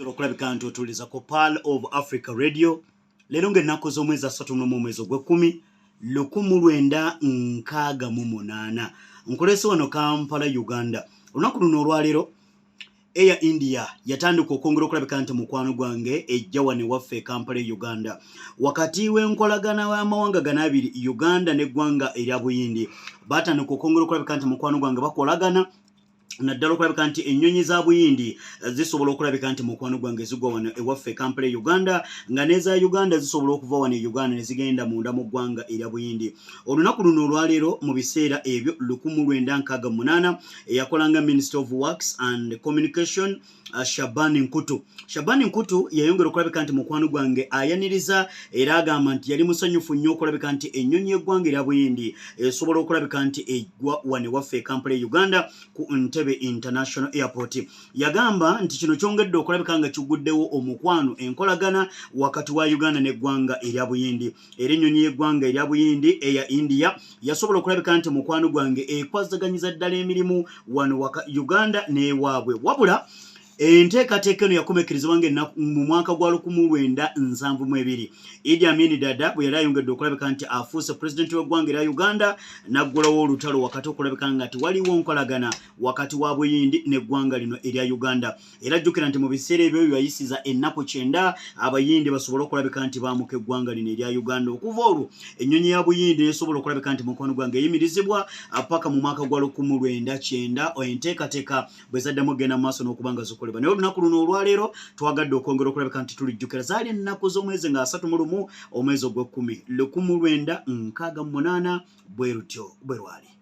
Okulabika nti otuliza ku Pearl of Africa Radio leero ng'ennaku z'omwezi 31 omwezi ogw'ekkumi 1968, nkuleese wano Kampala, Uganda. Olunaku luno olwaleero Air India yatandika okwongera okulabika nti mukwano gwange ejja wano ewaffe e Kampala e Uganda. Wakati w'enkolagana w'amawanga gano abiri, Uganda n'eggwanga erya Buyindi, batandika okwongera okulabika nti mukwano gwange bakolagana, naddala okulabika nti ennyonyi za Buyindi zisobola okulabika nti mukwano gwange zigwa wano ewaffe Kampala e Uganda, nga n'eza Uganda zisobola okuva wano e Uganda ne zigenda munda mu ggwanga erya Buyindi. Olunaku luno olwaleero, mu biseera ebyo 1968, eyakolanga Minister of Works and Communication, Shabani Nkutu, Shabani Nkutu yayongera okulabika nti mukwano gwange ayaniriza era agamba nti yali musanyufu nnyo okulabika nti ennyonyi y'eggwanga erya Buyindi esobola okulabika nti eggwa wano ewaffe e Kampala e Uganda ku Ntebe International Airport. Yagamba nti kino kyongedde okulabika nga kiguddewo omukwano, enkolagana wakati wa Uganda n'eggwanga erya Buyindi. Era ennyonyi y'eggwanga erya Buyindi eya India yasobola okulabika nti mukwano gwange ekwazaganyiza ddala emirimu wano waka Uganda n'ewaabwe. Wabula enteekateeka eno yakomekerezebwa nga mu mwaka gwa 1972, Idi Amin Dada bwe yali ayongedde okulabika nti afuuse pulezidenti w'eggwanga erya Uganda, n'aggulawo olutalo wakati okulabika nga tewaliwo nkolagana wakati wa Buyindi n'eggwanga lino erya Uganda. Era jjukira nti mu biseera ebyo byayisiza ennaku 90 Abayindi basobole okulabika nti baamuka eggwanga lino erya Uganda. Okuva olwo ennyonyi ya Buyindi nesobola okulabika nti mukwano gwange eyimirizibwa paka mu mwaka gwa 1990, enteekateeka bwe zaddamu okugenda mu maaso n'okuba nga zikolebwa. Naye olunaku luno olwaleero twagadde okwongera okulabika nti tulijjukira. Zaali ennaku z'omwezi nga 31 omwezi ogw'ekkumi 1968, bwe lutyo bwe lwali.